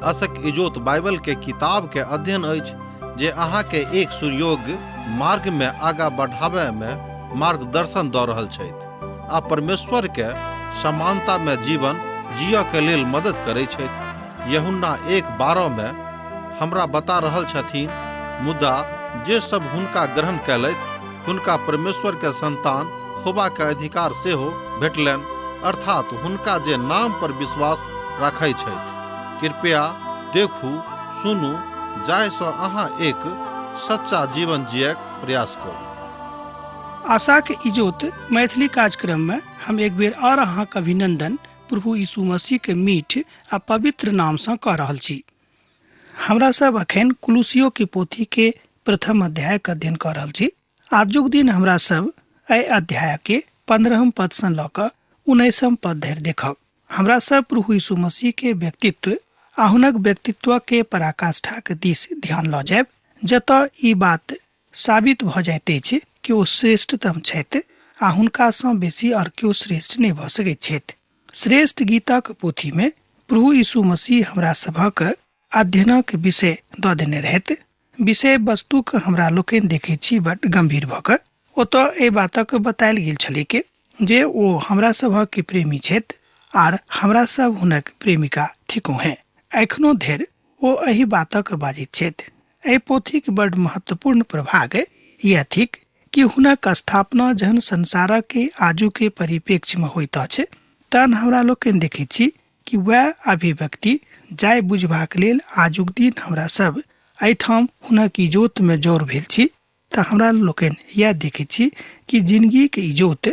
असक इजोत बाइबल के किताब के अध्ययन अछि जे अहाँ के एक सुयोग्य मार्ग में आगा बढ़ावे में मार्गदर्शन दऽ रहल छथि आ परमेश्वर के समानता में जीवन जियऽ के लेल मदद करै छथि। यूहन्ना 1:12 में हमरा बता रहल छथिन, मुदा जे सब हुनका ग्रहण कयलथि हुनका परमेश्वर के संतान होबा के अधिकार सेहो भेटलनि, अर्थात हुनका जे नाम पर विश्वास राखै छथि। कृपया देखू, सुनू, जाहिसँ अहाँ एक सच्चा जीवन जियक प्रयास करू। आशाक इजोत मैथिली कार्यक्रम में हम एक बेर और अहाँक अभिनंदन प्रभु यीशु मसीह के मीठ आ पवित्र नाम सँ कऽ रहल छी। हमरा सब अखन कुलुसियो के पोथी के प्रथम अध्याय के अध्ययन कऽ रहल छी। आजुक दिन हमरा सब एहि अध्याय के 15 पद सँ लऽ कऽ 19 पद धरि देखब। हमरा सब प्रभु यीशु मसीह के व्यक्तित्व आ हुनक व्यक्तित्व के पराकाष्ठा के दिस ध्यान लऽ जायब, जतऽ ई बात साबित भऽ जाइत अछि कि ओ श्रेष्ठतम छथि आ हुनका सँ बेसी आओर केओ श्रेष्ठ नहि भऽ सकैत छथि। श्रेष्ठ गीतक पोथी में प्रभु यीशु मसीह हमरा सभक अध्ययनक विषय दऽ देने रहथि। विषय वस्तुक हमरा लोकनि देखैत छी बड गंभीर भऽ कऽ। ओतऽ एहि बातक बतायल गेल छलैक जे ओ हमरा सभक प्रेमी छथि आर हमरा सब हुनक प्रेमिका थिकहुँ हेँ। एखनो धरि ओ एहि बातक बाजैत छथि। एहि पोथीक बड महत्वपूर्ण प्रभाग यैह थिक कि हुनक स्थापना जहन संसारक के आजू के परिप्रेक्ष्य में होइत अछि तहन हमरा लोकनि देखैत छी कि वएह अभिव्यक्ति जाय बुझबाक लेल आजुक दिन हमरा सब एहिठाम हुनक इजोत में जौर भेल छी तऽ हमरा लोकनि यैह देखैत छी कि जिंदगीक इजोत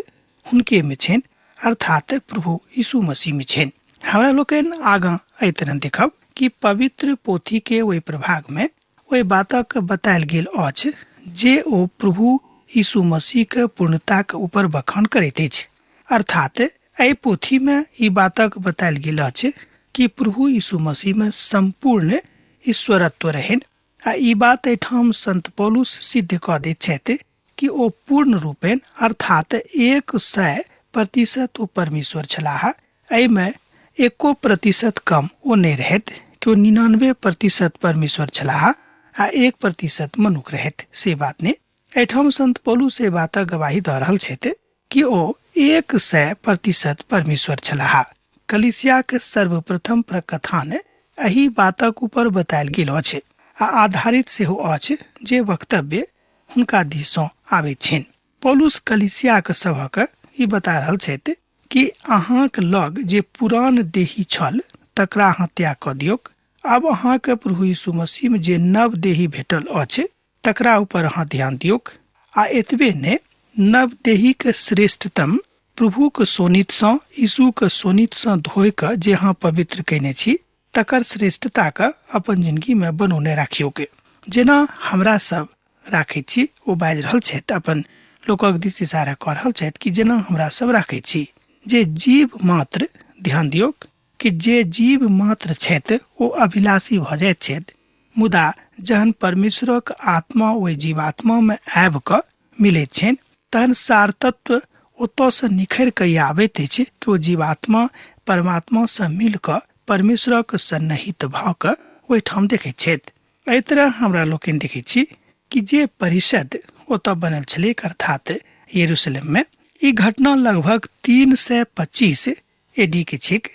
हुनके में छनि, अर्थात प्रभु यीशु मसीह में छनि। हमरा लोकनि आगाँ एहि तरह देखब कि पवित्र पोथी के ओहि प्रभाग में ओहि बातक बतायल गेल अछि जे ओ प्रभु यीशु मसीह के पूर्णताक ऊपर बखान करैत अछि। अर्थात एहि पोथी में ई बातक बतायल गेल अछि कि प्रभु यीशु मसीह में संपूर्ण ईश्वरत्व रहनि आ ई बात एहिठाम संत पौलुस सिद्ध कऽ दैत छथि कि ओ पूर्ण रूपेण अर्थात 100% ओ परमेश्वर छलाह। एहिमे एको प्रतिशत कम ओ नहि रहथि कि ओ 99% परमेश्वर छलाह आ 1% मनुख रहथि, से बात नहि। एहिठाम संत पौलुस एहि बातक गवाही दऽ रहल छथि कि ओ 100% परमेश्वर छलाह। कलीसियाक सर्वप्रथम प्रकथान एहि बातक ऊपर बतायल गेल अछि आ आधारित सेहो अछि जे वक्तव्य हुनका दिससँ आबैत छनि। पौलुस कलीसियाक सभक ई बता रहल छथि कि अहाँक लग जे पुरान देही छल तकरा अहाँ त्याग कऽ दियौक। आब अहाँके प्रभु यीशु मसीह में जे नव देही भेटल अछि तकरा ऊपर अहाँ ध्यान दियौक। आ एतबे नहि, नव देहीक श्रेष्ठतम प्रभुक शोणितसँ, यीशुक शोणितसँ धोइ कऽ जे अहाँ पवित्र कयने छी तकर श्रेष्ठताके अपन जिंदगीमे बनौने राखियौक। जेना हमरा सब राखैत छी, ओ बाजि रहल छथि, अपन लोकक दिस इशारा कऽ रहल छथि कि जेना हमरा सब राखैत छी, जे जीव मात्र, ध्यान दियौक कि जे जीव मात्र छथि ओ अभिलाषी भऽ जाइत छथि, मुदा जहन परमेश्वरक आत्मा ओहि जीवात्मामे आबि कऽ मिलैत छनि तहन सारतत्व ओतऽसँ निखरि कऽ ई आबैत अछि कि ओ जीवात्मा परमात्मासँ मिल कऽ परमेश्वरक सन्निहित भऽ कऽ ओहिठाम देखैत छथि। एहि तरह हमरा लोकनि देखैत छी कि जे परिषद ओतऽ बनल छलैक अर्थात यरूशलेममे, ई घटना लगभग 325 एडी के छैक।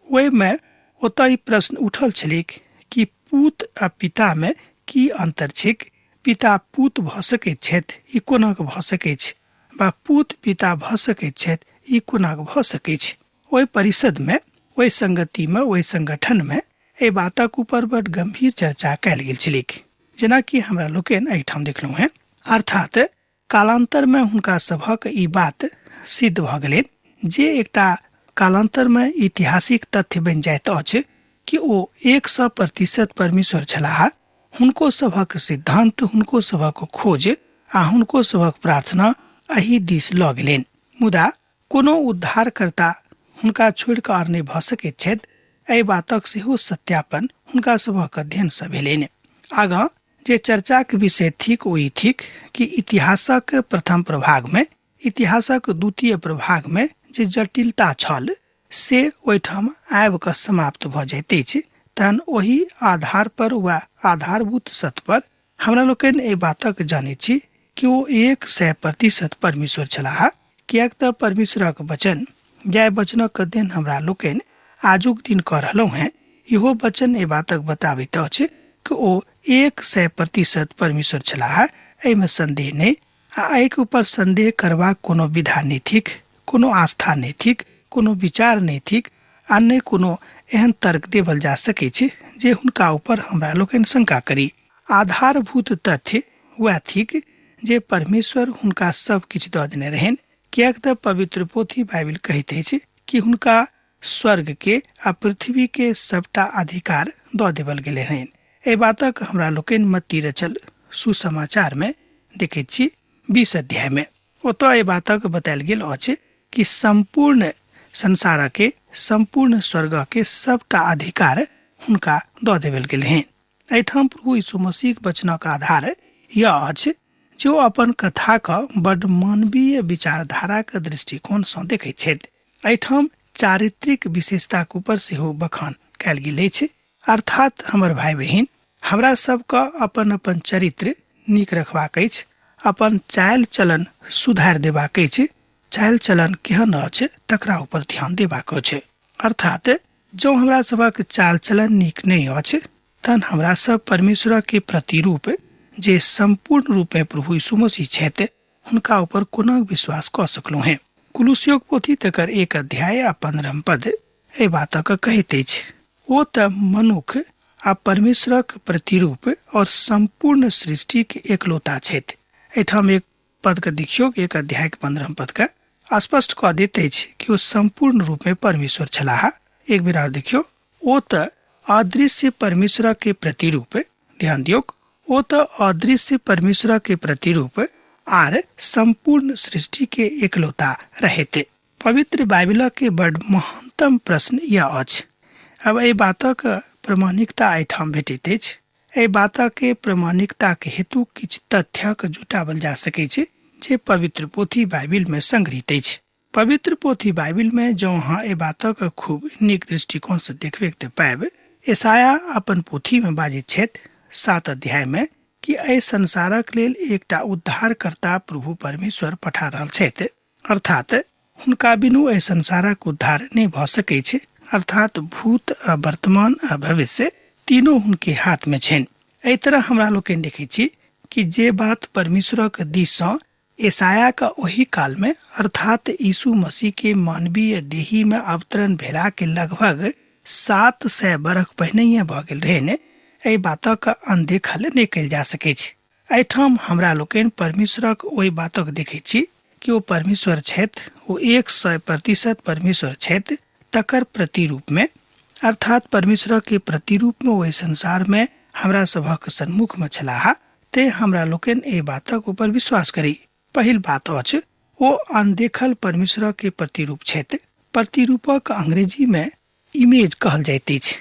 ओहिमे ओतऽ ई प्रश्न उठल छलैक कि पूत आ पितामे की अंतर छैक, पिता पूत भऽ सकैत छथि ई कोना कऽ भऽ सकैछ, वा पूत पिता भऽ सकैत छथि ई कोना कऽ भऽ सकैछ। ओहि परिषदमे, ओहि संगतिमे, ओहि संगठनमे एहि बातक ऊपर बड गंभीर चर्चा कयल गेल छलैक, जेनाकि हमरा लोकनि एहिठाम देखलहुँ हेँ। अर्थात कालांतरमे हुनका सभक ई बात सिद्ध भऽ गेलनि जे एकटा कालांतरमे ऐतिहासिक तथ्य बनि जाइत अछि कि ओ 100% परमेश्वर छलाह। हुनको सभक सिद्धांत, हुनको सभक खोज आ हुनको सभक प्रार्थना एहि दिस लऽ गेलनि। मुदा कोनो उद्धारकर्ता हुनका छोड़ि कऽ आर नहि भऽ सकैत छथि, एहि बातक सेहो सत्यापन हुनका सभक अध्ययनसँ भेलनि। आगाँ जे चर्चाक विषय थिक ओ ई थिक कि इतिहासक प्रथम प्रभागमे, इतिहासक द्वितीय प्रभागमे जे जटिलता छल से ओहिठाम आबि कऽ समाप्त भऽ जाइत अछि। तहन ओहि आधार पर वा आधारभूत सत्य पर हमरा लोकनि एहि बातक जानैत छी कि ओ 100% परमेश्वर छलाह, किएक तऽ परमेश्वरक वचन, जाहि वचनक अध्ययन हमरा लोकनि आजुक दिन कऽ रहलहुँ हेँ, इहो वचन एहि बातक बताबैत अछि कि ओ 100% परमेश्वर छलाह। एहिमे संदेह नहि, आ एहिके ऊपर संदेह करबाक कोनो विधा नहि थिक, कोनो आस्था नहि थिक, कोनो विचार नहि थिक, आ नहि कोनो एहन तर्क देवल जा सकै छै जे हुनका ऊपर हमरा लोकनि शंका करी। आधारभूत तथ्य वएह थिक जे परमेश्वर हुनका सब किछु दऽ देने रहनि, किएक तऽ पवित्र पोथी बाइबिल कहैत अछि कि हुनका स्वर्ग के आ पृथ्वी के सबटा अधिकार दऽ देवल गेल रहनि। एहि बातक हमरा लोकनि मत्ती रचल सुसमाचार में देखैत छी 20 अध्याय में। ओतऽ एहि बातक बतायल गेल अछि कि सम्पूर्ण संसार के, सम्पूर्ण स्वर्ग के सबटा अधिकार हुनका दऽ देवल गेल हन। एहिठाम प्रभु यीशु मसीहक वचनक आधार यह अछि जे ओ अपन कथाक बड मानवीय विचारधाराक दृष्टिकोणसँ देखैत छथि। एहिठाम चारित्रिक विशेषताक ऊपर सेहो बखान कयल गेल अछि। अर्थात हमर भाई बहिन, हमरा सबके अपन अपन चरित्र नीक रखबाक अछि, अपन चालि चलन सुधारि देबाक अछि, चालि चलन केहन अछि तकरा ऊपर ध्यान देबाक अछि। अर्थात जँ हमरा सभक चाल चलन नीक नहि अछि तहन हमरा सब परमेश्वर के प्रतिरूप जे सम्पूर्ण रूप में प्रभु यीशु मसीह छथि हुनका ऊपर कोना विश्वास कऽ सकलहुँ हेँ। कुलुसियोक पोथी तकर 1 अध्याय आ 15 पद एहि बातक कहैत अछि, ओ तऽ मनुख आ परमेश्वरक प्रतिरूप और सम्पूर्ण सृष्टिक एकलौता छथि। एहिठाम एक पद के देखियौ, 1 अध्याय के 15 पद के स्पष्ट कऽ दैत अछि कि ओ सम्पूर्ण रूप में परमेश्वर छलाह। एक बेर आर देखियौ, ओ तऽ अदृश्य परमेश्वर के प्रतिरूप, ध्यान दियौ, ओ तऽ अदृश्य परमेश्वर के प्रतिरूप आर सम्पूर्ण सृष्टि के एकलौता रहैत। पवित्र बाइबिल के बड महानतम प्रश्न यह अछि। अब एहि बातक प्रमाणिकता एहिठाम भेटैत अछि। एहि बातक के प्रमाणिकता के हेतु किछु तथ्यक जुटावल जा सकै छै जे पवित्र पोथी बाइबिल में संग्रहित अछि। पवित्र पोथी बाइबिल में जँ अहाँ एहि बातक खूब नीक दृष्टिकोण से देखबे तऽ पायब, यशायाह अपन पोथी में बाजैत छथि 7 अध्याय में कि एहि संसारक लेल एकटा उद्धारकर्ता प्रभु परमेश्वर पठा रहल छथि। अर्थात हुनका बिनु एहि संसारक उद्धार नहि भऽ सकै छै। अर्थात भूत आ वर्तमान आ भविष्य तीनों हुनके हाथ में छनि। एहि तरह हमरा लोकनि देखै छी कि जे बात परमेश्वरक दिस सँ यशायाह के ओहि काल में, अर्थात यीशु मसीह के मानवीय देही में अवतरण भेला के लगभग 700 बरख पहिनहिए भऽ गेल रहनि, एहि बातक अनदेखल नहि कयल जा सकैछ। एहिठाम हमरा लोकनि परमेश्वरक ओहि बातक देखै छी कि ओ परमेश्वर छथि, ओ 100% परमेश्वर छथि, तकर प्रतिरूप में, अर्थात परमेश्वर के प्रतिरूप में ओहि संसार में हमरा सभक सन्मुख में छलाह। ते हमरा लोकनि एहि बातक ऊपर विश्वास करी। पहिल बात अछि, ओ अनदेखल परमेश्वर के प्रतिरूप छथि। प्रतिरूपक अंग्रेजी में इमेज कहल जाइत अछि।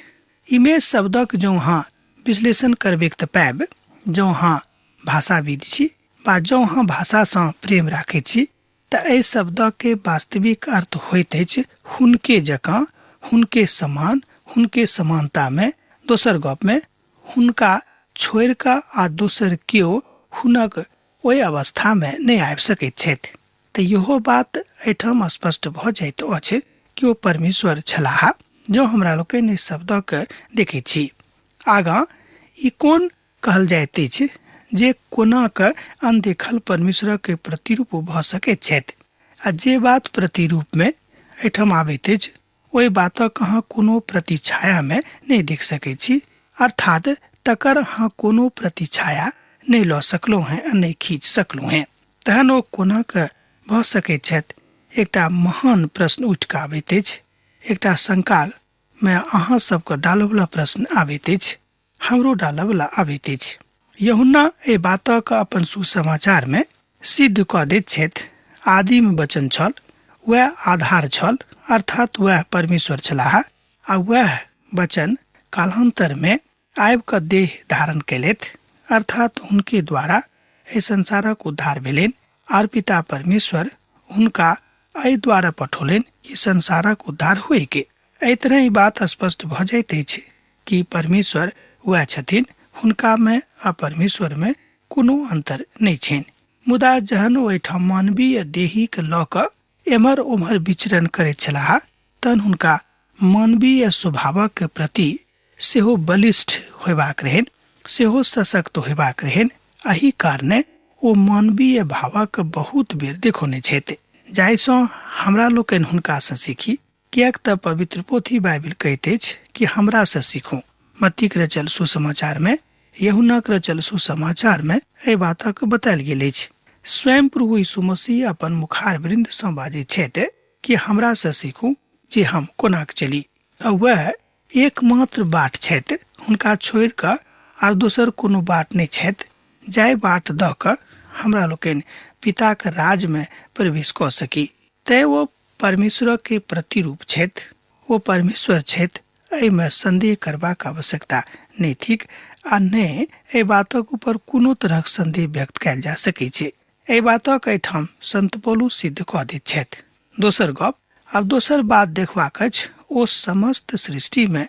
इमेज शब्दक जँ अहाँ विश्लेषण करबेक तऽ पायब, जँ अहाँ भाषाविद छी वा जँ अहाँ भाषासँ प्रेम राखैत छी तऽ एहि शब्दके वास्तविक अर्थ होइत अछि हुनके जकाँ, हुनके समान, हुनके समानतामे। दोसर गपमे हुनका छोड़ि कऽ आ दोसर केओ हुनक ओहि अवस्थामे नहि आबि सकैत छथि। तऽ इहो बात एहिठाम स्पष्ट भऽ जाइत अछि कि ओ परमेश्वर छलाह, जँ हमरा लोकनि एहि शब्दक देखैत छी। आगाँ ई कोन कहल जाइत अछि जे कोना कऽ अनदेखल परमेश्वर के प्रतिरूप भऽ सकैत छथि, आ जे बात प्रतिरूप में एहिठाम आबैत अछि ओहि बातक अहाँ कोनो प्रतिछाया में नहि देख सकैत छी। अर्थात तकर अहाँ कोनो प्रतिछाया नहि लऽ सकलहुँ हेँ आ नहि खींच सकलहुँ हेँ, तहन ओ कोना कऽ भऽ सकैत छथि? एकटा महान प्रश्न उठि कऽ आबैत अछि, एकटा शंका में अहाँ सबके डालऽवला प्रश्न आबैत अछि, हमरो डालऽवला आबैत अछि। यूहन्ना एहि बातक अपन सुसमाचार में सिद्ध कऽ दैत छथि, आदि में वचन छल, वएह आधार छल, अर्थात वएह परमेश्वर छलाह, आ वएह वचन कालांतर में आबि कऽ देह धारण कयलथि, अर्थात हुनके द्वारा एहि संसारक उद्धार भेलनि, आर पिता परमेश्वर हुनका एहि द्वारा पठौलनि कि संसारक उद्धार होइके। एहि तरह ई बात स्पष्ट भऽ जाइत अछि कि परमेश्वर वएह छथिन, हुनकामे आ परमेश्वरमे कोनो अन्तर नहि छनि। मुदा जहन ओहिठाम मानवीय देहीके लऽ कऽ एम्हर ओम्हर विचरण करैत छलाह तहन हुनका मानवीय स्वभावक प्रति सेहो बलिष्ठ होयबाक रहनि, सेहो सशक्त होयबाक रहनि। एहि कारणे ओ मानवीय भावक बहुत बेर देखौने छथि, जाहिसँ हमरा लोकनि हुनकासँ सीखी, किएक तऽ पवित्र पोथी बाइबिल कहैत अछि कि हमरासँ सीखू। मत्तीक रचल सुसमाचारमे, यूहन्नाक रचल सुसमाचारमे एहि बातक बतायल गेल अछि। स्वयं प्रभु यीशु मसीह अपन मुखार वृन्दसँ बाजैत छथि कि हमरासँ सीखू जे हम कोनाक चली। आ वएह एकमात्र बाट छथि, हुनका छोड़ि कऽ आर दोसर कोनो बाट नहि छथि जाहि बाट दऽ कऽ हमरा लोकनि पिताक राजमे प्रवेश कऽ सकी। तेँ ओ परमेश्वरके प्रतिरूप छथि, ओ परमेश्वर छथि, एहिमे संदेह करबाक आवश्यकता नहि थिक आ नहि एहि बातक ऊपर कोनो तरहक संदेह व्यक्त कयल जा सकै छै। एहि बातक एहिठाम संत पौलुस सिद्ध कऽ दैत छथि। दोसर गप, आब दोसर बात देखबाक अछि, ओ समस्त सृष्टिमे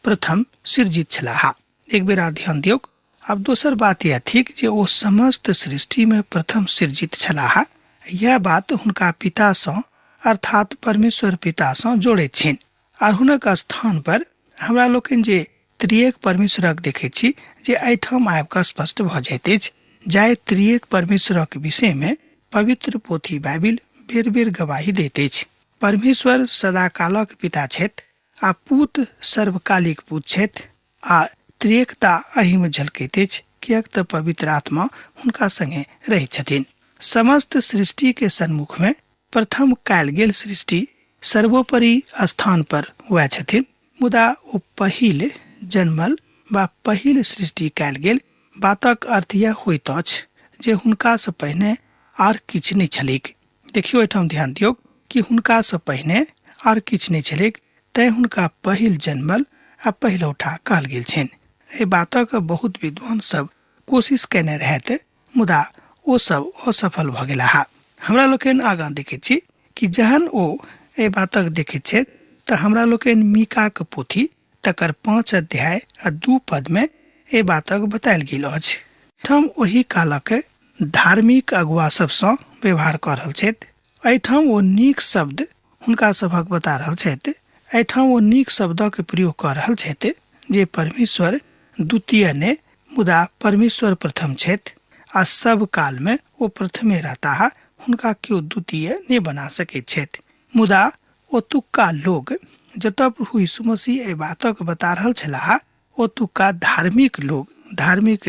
प्रथम सृजित छलाह। एक बेर आर ध्यान दियौक। आब दोसर बात यह थिक जे ओ समस्त सृष्टिमे प्रथम सृजित छलाह। यह बात हुनका पितासँ अर्थात परमेश्वर पितासँ जोड़ैत छनि आर हुनक स्थान पर हमरा लोकनि जे त्रिएक परमेश्वरक देखैत छी जे एहिठाम आबि कऽ स्पष्ट भऽ जाइत अछि, जाहि त्रिएक परमेश्वरक विषयमे पवित्र पोथी बाइबिल बेर बेर गवाही दैत अछि। परमेश्वर सदाकालक पिता छथि आ पूत सर्वकालिक पूत छथि आ त्रिएकता एहिमे झलकैत अछि, किएक तऽ पवित्र आत्मा हुनका संगे रहैत छथिन। समस्त सृष्टि के सन्मुख में प्रथम कयल गेल सृष्टि सर्वोपरि स्थान पर वएह छथिन, मुदा ओ पहिल जन्मल वा पहिल सृष्टि कयल गेल बातक अर्थ यह होइत अछि जे हुनकासँ पहिने आर किछु नहि छलैक। देखियौ, एहिठाम ध्यान दियौ कि हुनकासँ पहिने आर किछु नहि छलैक, तैं हुनका पहिल जन्मल आ पहिलौठा कहल गेल छनि। एहि बातक बहुत विद्वान सब कोशिश कयने रहथि, मुदा ओ सब असफल भऽ गेलाह। हमरा लोकनि आगाँ देखैत छी कि जहन ओ एहि बातक देखैत छथि तऽ हमरा लोकनि मीकाक पोथी तकर 5 अध्याय आ 2 पदमे एहि बातक बतायल गेल अछि। एहिठाम ओहि कालक धार्मिक अगुआ सबसँ व्यवहार कऽ रहल छथि। एहिठाम ओ नीक शब्द हुनका सभक बता रहल छथि। एहिठाम ओ नीक शब्दक प्रयोग कऽ रहल छथि जे परमेश्वर द्वितीय ने मुदा परमेश्वर प्रथम छथि आ सब कालमे ओ प्रथमे रहताह, हुनका केओ द्वितीय नहि बना सकैत छथि। मुदा ओतुक्का लोग जतऽ प्रभु यीशु मसीह एहि बातक बता रहल छलाह, ओतुक्का धार्मिक लोग, धार्मिक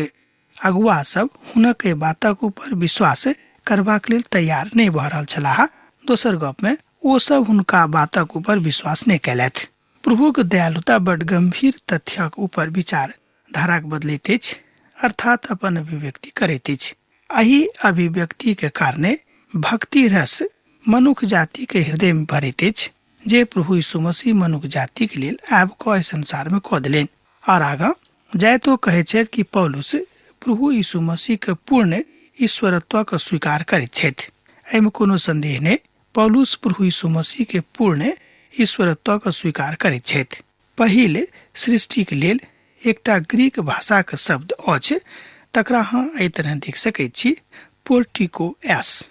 अगुआ सब हुनक एहि बातक ऊपर विश्वास करबाक लेल तैयार नहि भऽ रहल छलाह। दोसर गपमे ओ सब हुनका बातक ऊपर विश्वास नहि कयलथि। प्रभुक दयालुता बड गंभीर तथ्यक ऊपर विचार धाराक बदलैत अछि, अर्थात अपन अभिव्यक्ति करैत अछि। एहि अभिव्यक्ति के कारणे भक्ति रस मनुख जाति के हृदय में भरैत अछि, जे प्रभु यीशु मसीह मनुख जाति के लेल आबि कऽ एहि संसार में कऽ देलनि। और आगाँ जाइतो कहै छथि कि पौलुस प्रभु यीशु मसीह के पूर्ण ईश्वरत्व के स्वीकार करैत छथि। एहिमे कोनो संदेह नहि, पौलुस प्रभु यीशु मसीह के पूर्ण ईश्वरत्व के स्वीकार करैत छथि। पहिल सृष्टिक लेल एकटा ग्रीक भाषाक शब्द अछि, तकरा अहाँ एहि तरह देख सकैत छी, पोर्टिको एस,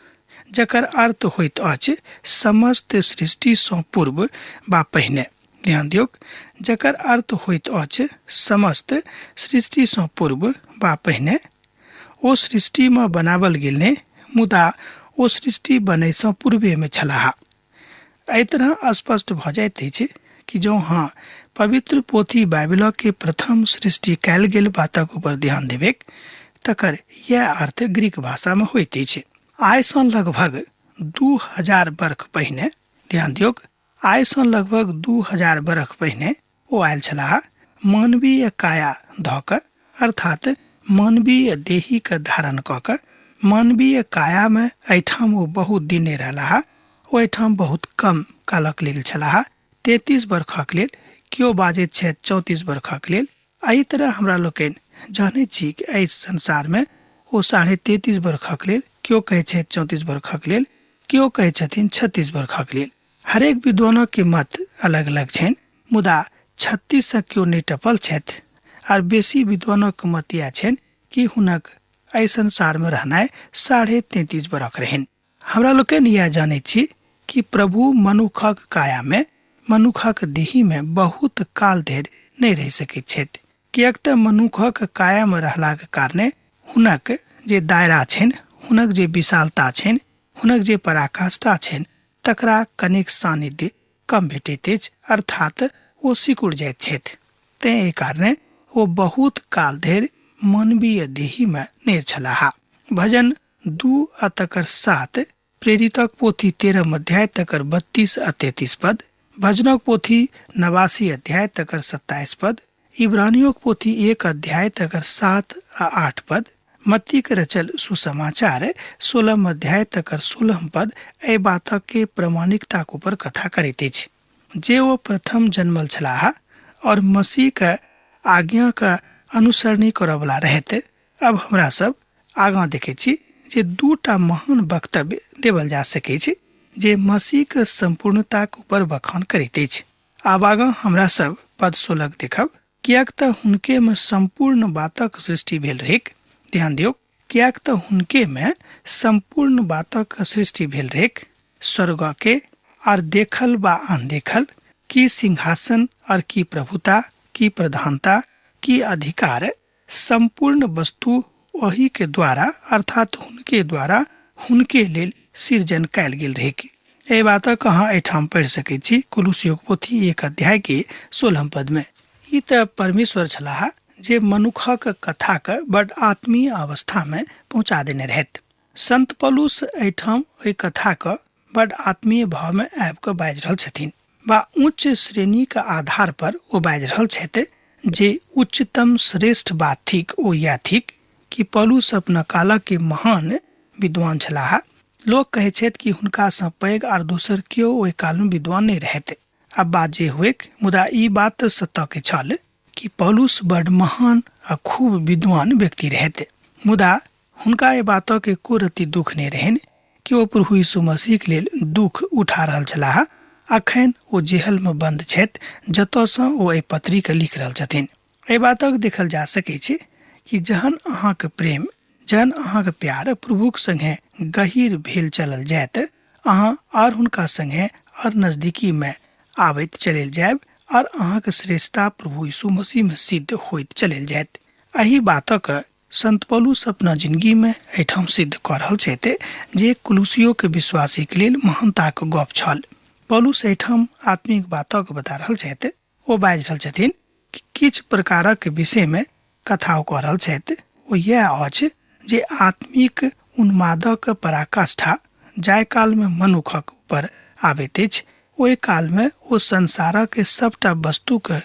जकर अर्थ होइत अछि समस्त सृष्टिसँ पूर्व वा पहिने। ध्यान दियौक, जकर अर्थ होइत अछि समस्त सृष्टिसँ पूर्व वा पहिने। ओ सृष्टिमे बनावल गेल नहि, मुदा ओ सृष्टि बनैसँ पूर्वेमे छलाह। एहि तरह स्पष्ट भऽ जाइत अछि कि जँ हाँ पवित्र पोथी बाइबिलक के प्रथम सृष्टि कयल गेल बातक ऊपर ध्यान देबैक, तकर यैह अर्थ ग्रीक भाषामे होइत अछि। आइसँ लगभग 2000 बरख पहिने, ध्यान दियौक, आइसँ लगभग 2000 बरख पहिने ओ आयल छलाह मानवीय काया धऽ कऽ, अर्थात मानवीय देहीके धारण कऽ कऽ। मानवीय कायामे एहिठाम ओ बहुत दिन नहि रहलाह, ओ एहिठाम बहुत कम कालक लेल छलाह, 33 बरखक लेल, केओ बाजैत छथि 34 बरखक लेल। एहि तरह हमरा लोकनि जानैत छी कि एहि संसारमे ओ 33.5 बरखक लेल, केओ कहै छथि 34 बरखक लेल, केओ कहै छथिन 36 बरखक लेल। हरेक विद्वानक के मत अलग अलग छनि, मुदा 36 सँ केओ नहि टपल छथि आर बेसी विद्वानक मत इएह छनि कि हुनक एहि संसारमे रहनाइ 33.5 बरख रहनि। हमरा लोकनि इएह जानैत छी कि प्रभु मनुखक कायामे, मनुखक देहीमे बहुत काल धरि नहि रहि सकैत छथि, किएक तऽ मनुखक कायामे रहलाक कारणे हुनक जे दायरा छनि, हुनक जे विशालता छनि, हुनक जे पराकाष्ठा छनि, तकरा कनेक सानिध्य कम भेटैत अछि, अर्थात ओ सिकुड़ जाइत छथि। तेँ एहि कारणे ओ बहुत काल धरि मानवीय देहीमे नहि छलाह। भजन 2 आ तकर 7, प्रेरितक पोथी 13 अध्याय तकर 32 आ 33 पद, भजनक पोथी 89 अध्याय तकर 27 पद, इब्रानियोक पोथी 1 अध्याय तकर 7 आ 8 पद, मत्तीक रचल सुसमाचार 16 अध्याय तकर 16 पद एहि बातक के प्रमाणिकताक ऊपर कथा करैत अछि जे ओ प्रथम जन्मल छलाह और मसीह के आज्ञा के अनुसरणी करऽवला रहैत। अब हमरा सब आगाँ देखै छी जे दूटा महान वक्तव्य देवल जा सकै छै जे मसीह के सम्पूर्णताक ऊपर बखान करैत अछि। आब आगाँ हमरा सब पद 16 देखब, किएक तऽ हुनके में सम्पूर्ण बातक सृष्टि भेल रहैक। ध्यान दियौ, किएक तऽ हुनके में सम्पूर्ण बातक सृष्टि भेल रहैक, स्वर्ग के आर देखल बा अनदेखल, की सिंहासन और की प्रभुता, की प्रधानता, की अधिकार, सम्पूर्ण वस्तु ओही के द्वारा अर्थात हुनके द्वारा हुनके लेल सृजन कयल गेल रहैक। एहि बातक अहाँ एहिठाम पढ़ि सकैत छी कुलुसियोक पोथी 1 अध्याय के 16 पद में। ई तऽ परमेश्वर छलाह जे मनुखक कथाक बड आत्मीय अवस्था में पहुँचा देने रहथि। संत पौलुस एहिठाम ओहि कथाक बड आत्मीय भाव में आबि कऽ बाजि रहल छथिन बा उच्च श्रेणीक आधार पर ओ बाजि रहल छथि जे उच्चतम श्रेष्ठ बात थिक ओ इएह थिक कि पौलुस अपना कालक के महान विद्वान छलाह। लोक कहै छथि कि हुनकासँ पैघ आर दोसर केओ ओहि कालमे विद्वान नहि रहथि। आब बात जे होइक, मुदा ई बात तऽ सत्य के छल कि पौलुस बड महान आ खूब विद्वान व्यक्ति रहथि, मुदा हुनका एहि बातक एको रत्ती दुख नहि रहनि कि ओ प्रभु यीशु मसीहक लेल दुख उठा रहल छलाह। अखन ओ जेहलमे बन्द छथि जतयसँ ओ एहि पत्रीके लिख रहल छथिन। एहि बातक देखल जा सकै छै कि जहन अहाँके प्रेम, जहन अहाँके प्यार प्रभुक संगे गहीर भेल चलल जायत, अहाँ आर हुनका संगे आर नजदीकीमे आबैत चलल जायब आर अहाँके श्रेष्ठता प्रभु यीशु मसीहमे सिद्ध होइत चलल जायत। एहि बातक संत पौलुस अपना जिंदगीमे एहिठाम सिद्ध कऽ रहल छथि जे कुलुसियोके विश्वासीके लेल महानताक गप छल। पौलुस एहिठाम आत्मिक बातक बता रहल छथि। ओ बाजि रहल छथिन कि किछु प्रकारक विषयमे कथा ओ कऽ रहल छथि। ओ इएह अछि जे आत्मिक उन्मादक पराकाष्ठा जाहि कालमे मनुखक ऊपर आबैत अछि ओहि कालमे ओ संसारक सभटा वस्तुके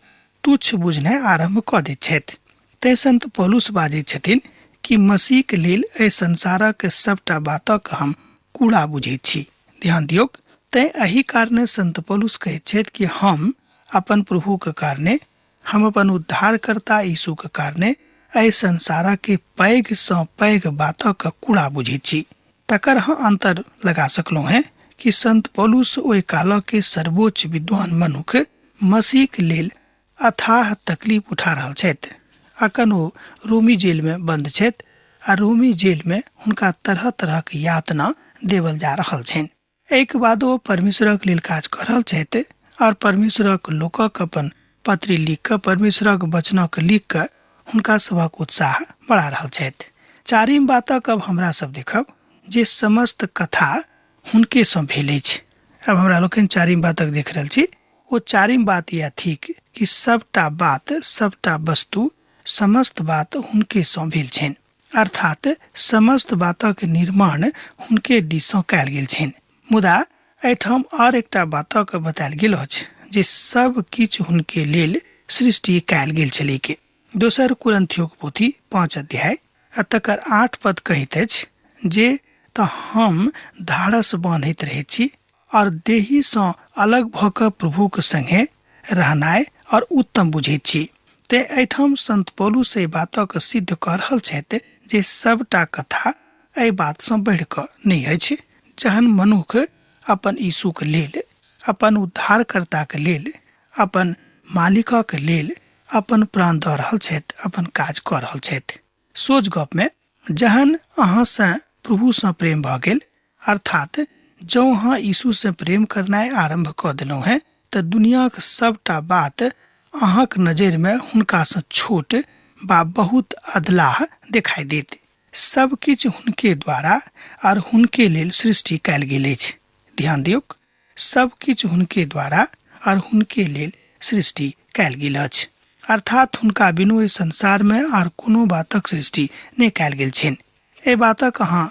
तुच्छ बुझनाइ आरम्भ कऽ दैत छथि। तैं संत पौलुस बाजैत छथिन कि मसीहके लेल एहि संसारक सभटा बातक हम कूड़ा बुझैत छी। ध्यान दियौक, तैं एहि कारणे संत पौलुस कहैत छथि कि हम अपन प्रभुके कारणे, हम अपन उद्धारकर्ता यीशुके कारणे एहि संसारक पैघ सँ पैघ बातक कूड़ा बुझैत छी। तकर अहाँ अंतर लगा सकलहुँ हेँ कि संत पौलुस ओहि कालक सर्वोच्च विद्वान मनुख मसीहके लेल अथाह तकलीफ उठा रहल छथि। अखन ओ रोमी जेलमे बन्द छथि आ रोमी जेलमे हुनका तरह तरहक यातना देवल जा रहल छनि। एहिके बाद ओ परमेश्वरक लेल काज कऽ रहल छथि आओर परमेश्वरक लोकक अपन पत्री लिख कऽ, परमेश्वरक वचनक लिख कऽ हुनका सभक उत्साह बढ़ा रहल छथि। चारिम बातक अब हमरा सब देखब जे समस्त कथा हुनकेसँ भेल अछि। अब हमरा लोकनि चारिम बातक देख रहल छी। ओ चारिम बात इएह थिक कि सबटा बात, सबटा वस्तु, समस्त बात हुनकेसँ भेल छनि, अर्थात समस्त बातक निर्माण हुनके दिससँ कयल गेल छनि। मुदा एहिठाम आर एकटा बातक बतायल गेल अछि जे सब किछु हुनके लेल सृष्टि कयल गेल छलैक। दोसर कुरिन्थियोक पोथी 5 अध्याय आ तकर 8 पद कहैत अछि जे तऽ हम धाड़स बान्हैत रहैत छी और देहीसँ अलग भऽ कऽ प्रभुक संगे रहनाइ और उत्तम बुझैत छी। तेँ एहिठाम संत पौलुस एहि बातक सिद्ध कऽ रहल छथि जे सबटा कथा एहि बातसँ बढ़ि कऽ नहि अछि। जहन मनुख अपन यीशुक लेल, अपन उद्धारकर्ताक लेल, अपन मालिकक लेल अपन प्राण दऽ रहल छथि, अपन काज कऽ रहल छथि। सोझ गपमे जहन अहाँसँ प्रभुसँ प्रेम भऽ गेल, अर्थात जँ अहाँ यीशुसँ प्रेम करनाइ आरम्भ कऽ देलहुँ हेँ तऽ दुनियाक सभटा बात अहाँक नजरिमे हुनकासँ छोट बा बहुत अधलाह देखाइ देत। सब किछु हुनके द्वारा आर हुनके लेल सृष्टि कयल गेल अछि। ध्यान दियौक, सब किछु हुनके द्वारा आर हुनके लेल सृष्टि कयल गेल अछि। अर्थात हुनका बिनु एहि संसारमे आर कोनो बातक सृष्टि नहि कयल गेल छनि। एहि बातक अहाँ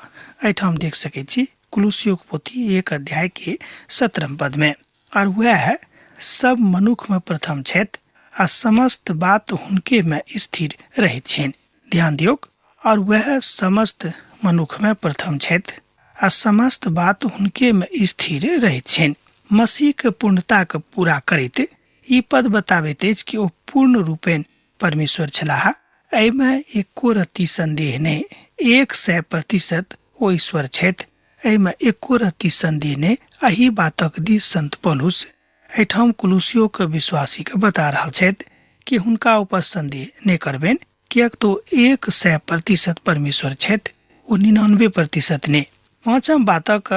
एहिठाम देख सकैत छी कुलुसियोक पोथी 1 अध्याय के 17 पद में। और वएह सब मनुख में प्रथम छथि आ समस्त बात हुनके में स्थिर रहैत छनि। ध्यान दियौक, और वएह समस्त मनुख में प्रथम छथि आ समस्त बात हुनके में स्थिर रहैत छनि। मसीह के पूर्णता के पूरा करैत ई पद बताबैत अछि कि ओ पूर्ण रूपेण परमेश्वर छलाह। एहिमे एको रत्ती संदेह नहि, 100% ओ ईश्वर छथि, एहिमे एको रत्ती संदेह नहि। एहि बातक दिस संत पौलुस एहिठाम कुलुसियो के विश्वासी के बता रहल छथि कि हुनका ऊपर संदेह नहि करबनि, किएक तो 100% परमेश्वर छथि, ओ 99% नहि। पाँचम बातक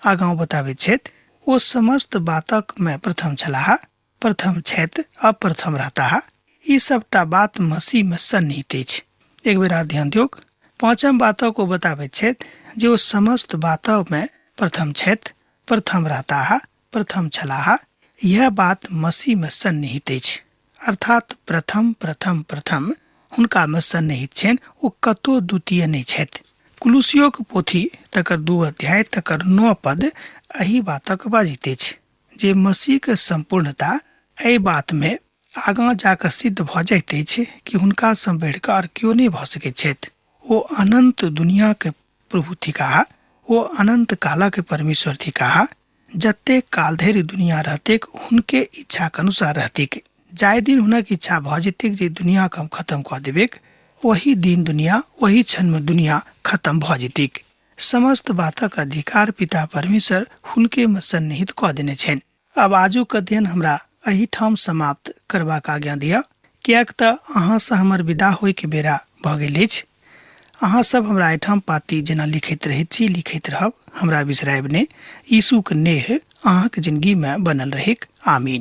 आगाँ बताबैत छथि, ओ समस्त बातक मे प्रथम छलाह, प्रथम छथि, अप्रथम रहताह। ई सबटा बात मसीह मे सन्निहित अछि। एक बेर आर ध्यान दियौक, पाँचम बातक ओ बताबैत छथि जे ओ समस्त बातक मे प्रथम छथि, प्रथम रहताह, प्रथम छलाह। यह बात मसीह मे सन्निहित अछि, अर्थात प्रथम प्रथम प्रथम हुनका मे सन्निहित छनि, ओ कतौ द्वितीय नहि छथि। कुलुसियोक पोथी तकर 2 अध्याय तकर 9 पद एहि बातक बाजित अछि जे मसीह के सम्पूर्णता एहि बात मे आगाँ जाकऽ सिद्ध भऽ जाइत अछि कि हुनका सँ बढ़ि कऽ आर केओ नहि भऽ सकैत छथि। ओ अनंत दुनिया के प्रभु थिकाह, ओ अनंत कालक परमेश्वर थिकाह। जतेक काल धरि दुनिया रहतेक हुनके इच्छाक अनुसार रहतेक। जाहि दिन हुनक इच्छा भऽ जेतेक जे दुनिया के हम खत्म कऽ देबेक, ओही दिन दुनिया, ओही क्षण मे दुनिया खत्म भऽ जेतेक। समस्त बातक अधिकार पिता परमेश्वर हुनके मे सन्निहित कऽ देने छनि। आब आजुक अध्ययन हमरा एहिठाम समाप्त करबाक आज्ञा दिअ, किएक तऽ अहाँसँ हमर विदा होइके बेरा भऽ गेल अछि। अहाँ सब हमरा एहिठाम पाती जेना लिखैत रहैत छी, लिखैत रहब, हमरा बिसरायब नहि। यीशुक नेह अहाँक जिनगीमे बनल रहैक। आमीन।